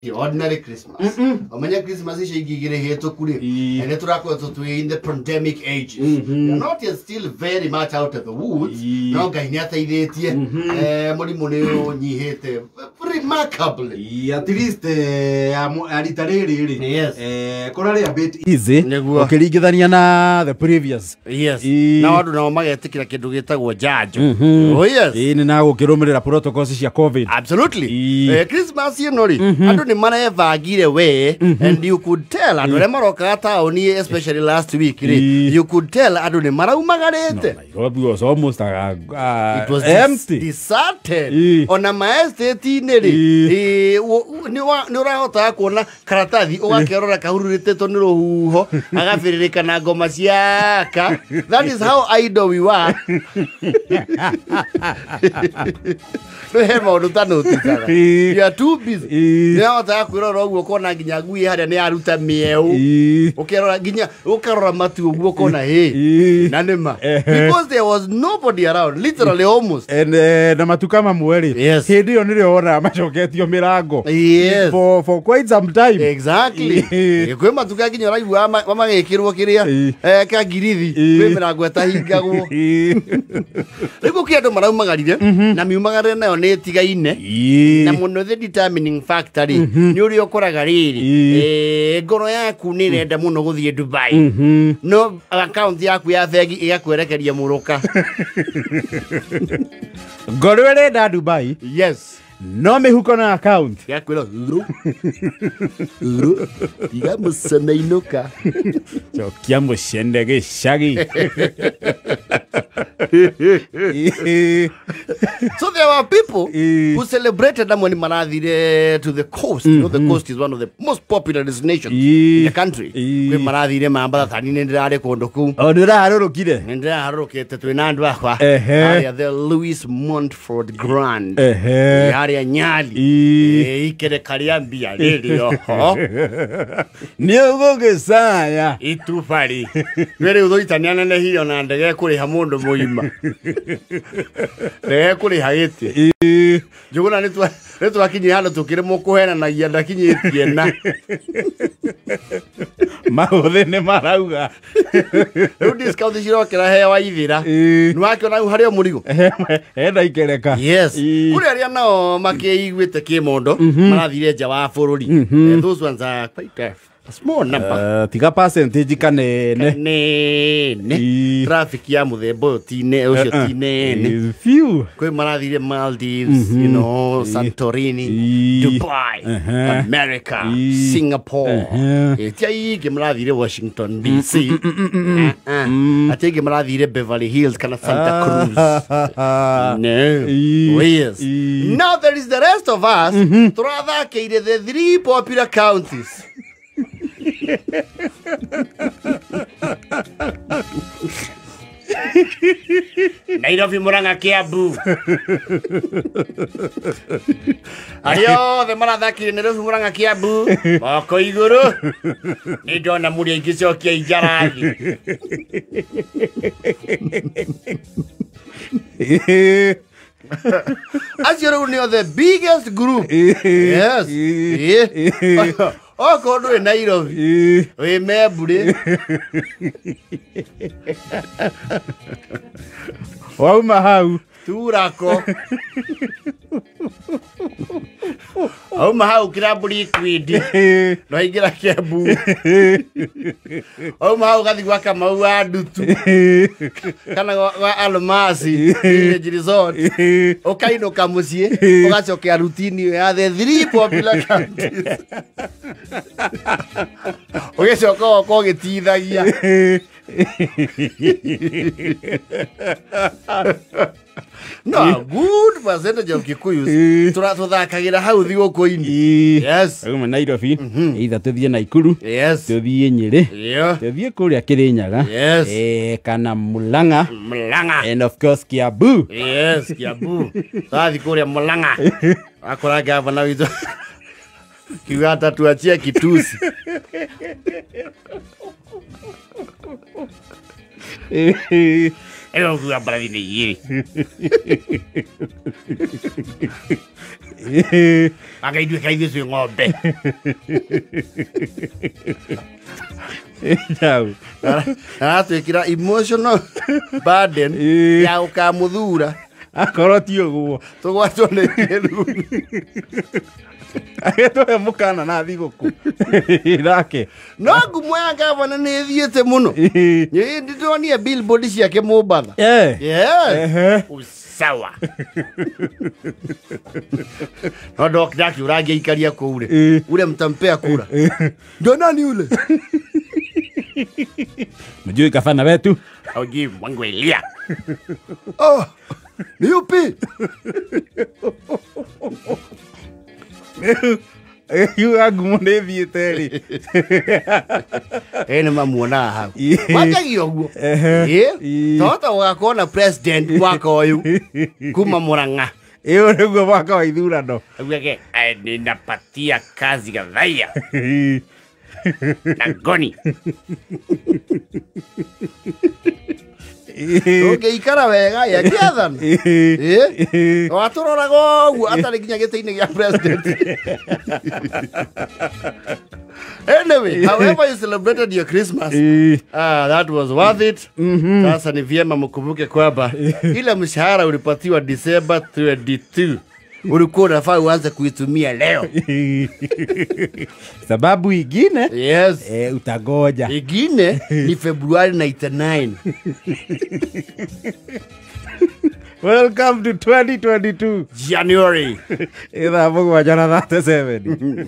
The ordinary Christmas. Omenya Christmas icio ingĩ igĩrĩ hĩtũku rĩ, nĩ tũrakoretwo twĩ in the pandemic ages. We are not yet still very much out of the woods. No Ngai nĩ ateithĩtie. Mũrimũ nĩ ũnyihĩte remarkably. At least ya rita rĩrĩ rĩ, kũrarĩ a bit easy Nĩguo. ũkĩringithania na the previous. Na andũ nao magetĩkĩra kĩndũ gĩtagwo njanjo. Oh yes. Ĩĩ, nĩ na gũkĩrũmĩrĩra protocols cia COVID. Absolutely. Christmas ĩno rĩ, andũ nĩ marebangire we, and you could tell andũ arĩa marokaga taũni, especially last week rĩ, you could tell andũ nĩ maraumagarĩte. Nairobi was almost It was empty. Deserted. Ona maestate-inĩ rĩ, nĩ ũrahotaga kuona karatathi ũgakĩrora kahururĩtĩtwo nĩ rũhuho agabĩrĩrĩka na ngoma ciaka. That is how idle we were. Rĩu he maũndũ tanũticaga. You are too busy. Nĩ ũrahotaga kwĩrora ũguo ũkona nginya ngui harĩa nĩ yaruta mĩeũ. Ũkerora nginya ũkarora matu ũguo ũkona hĩ na nĩma, because there was nobody around, literally almost. And, na matuka mamwe rĩ, hĩndĩ ĩyo nĩrĩo wonaga macoketio mĩrango for quite some time. Exactly. Kwĩ matuka nginya ũraigua magĩkĩrwo kĩrĩa ka ngirithi, kwĩ mĩrango ĩtahingagwo. Rĩu gũkĩ andũ maraumagarire na miumagarire nayo nĩ ĩtigaine, na mũno the determining factor rĩ, nĩ ũrĩa ũkoraga rĩrĩ, ngoro yaku nĩ ĩrenda mũno gũthiĩ Dubai, no account yaku ya bengi ĩgakwerekeria mũrũka. Ngoro ĩrenda Dubai, no mĩhuko na account yakwĩra ru ru tiga mũcene inũka. Cokia mũcene gĩcagi. So there were people who celebrated amwe nĩ marathire to the coast. You know, the coast is one of the most popular destinations in the country. Kwĩ marathire Mambatha, tani nĩ ndĩrarĩ kũndũ kũu. O nĩ ũraharũrũkire? Nĩ ndĩraharũrũkĩte twĩ na andũ akwa harĩa the Louis Montfort Grand, harĩa Nyali. Ikereka rĩa mbia rĩrĩ oho. Nĩ ũgũgĩcaya. Itubari rĩ rĩu thũitania nenehio na ndege kũrĩha mũndũ mũgima, ndege kũrĩha gĩtĩ. Njũgũna nĩ twakinyire handũ tũkĩremwo kũhenanagia ndakinyĩtie na Maũthĩ nĩ marauga. Rĩu discount cirokĩra he waithĩra. Nĩ wakĩona hau harĩ o mũrigo. Hena ikereka. Yes. Kũrĩ arĩa nao makĩiguĩte kĩmondo marathire nja wa bũrũri. Those ones are quite a small number. Tiga percentage kanene. Nene. Traffic ya mũthemba ũyũ ti ũcio ti nene. Few. Kwĩ marathire Maldives, Santorini, Dubai, America, Singapore. Ti aingĩ marathire Washington DC. Ati aingĩ marathire Beverly Hills kana Santa Cruz. No. Oh, yes. Now there is the rest of us. Tũrathakĩire the three popular counties. Nairobi, Murang'a, Kiambu. Arĩa othe marathakire Nairobi, Murang'a, Kiambu, moko igũrũ. Nĩ ndona mũrĩ aingĩ cokia injarathi. Acio rĩu nĩo the biggest group. Yes. Okorwo ndũrĩ Nairobi, wĩ Memburĩ. Wauma hau. Turako. Auma hau Kirambu Liquid. No ingĩra Kiambu. Auma hau gathi gwa Kamau wa Ndutu. Kana gwa Almasi Village Resort. Ũkainũka mũciĩ ũgacokera routine ĩyo ya the three popular counties. Ũgĩcoka ũgoka ũgĩtithagia. No, a good percentage of Kikuyus tũthakagĩra hau thigũkũ-inĩ. Yes. Auma Nairobi, either tũthiĩ Naikuru, tũthiĩ Nyĩrĩ, tũthiĩ kũrĩa Kĩrĩnyaga, kana Murang'a, Murang'a. And of course Kiambu. Yes, Kiambu. Twathi kũrĩa Murang'a. Akora gavana witũ kiuga atatuachia kitusi. Ĩyo kuga mbarathi nĩ igĩrĩ. Anga ithuĩ kaithuĩ twĩ ng'ombe. Jau. Aratwĩkĩra emotional burden ya gũkamũthura. Akorwo ti ũguo. Tũgwatwo nĩ kĩrumi. Agĩtũhe mũkana na thigũkũ. Nake. No ngumo ya gavana nĩ ĩthiĩte mũno. Nĩndĩronire billboard ciake Mombatha. Yes. Usawa. No ndok ndakiũrangia ikaria kũu rĩ. Ule mtampea kura. Ndio nani ule? Mjui gavana wetu? Ogi Mwangwelia. Oh, ni yupi? Yuga ngumo nĩ ĩthiĩte rĩ. Nĩ mamuonaga hau. Manjagia ũguo. Tohota gũgakorwo na president mwaka ũyũ kuma Murang'a. Ĩyo nĩguo mwaka wa ithurano. Augage, ninapatia kazi Gathaiya. Na ngoni. Ũngĩikara wega yakĩathana. Watũroraga ũguo atarĩ nginya gĩtĩ-inĩ gĩa president. Anyway, however you celebrated your Christmas, that was worth it. Sasa ni vyema mkumbuke kwamba ile mshahara ulipatiwa December 22 ulikuwa unafaa uanze kuitumia leo. Sababu ingine, yes, utagoja. Ingine ni February 99. Welcome to 2022 January. Ithaa mũgwanja na 37.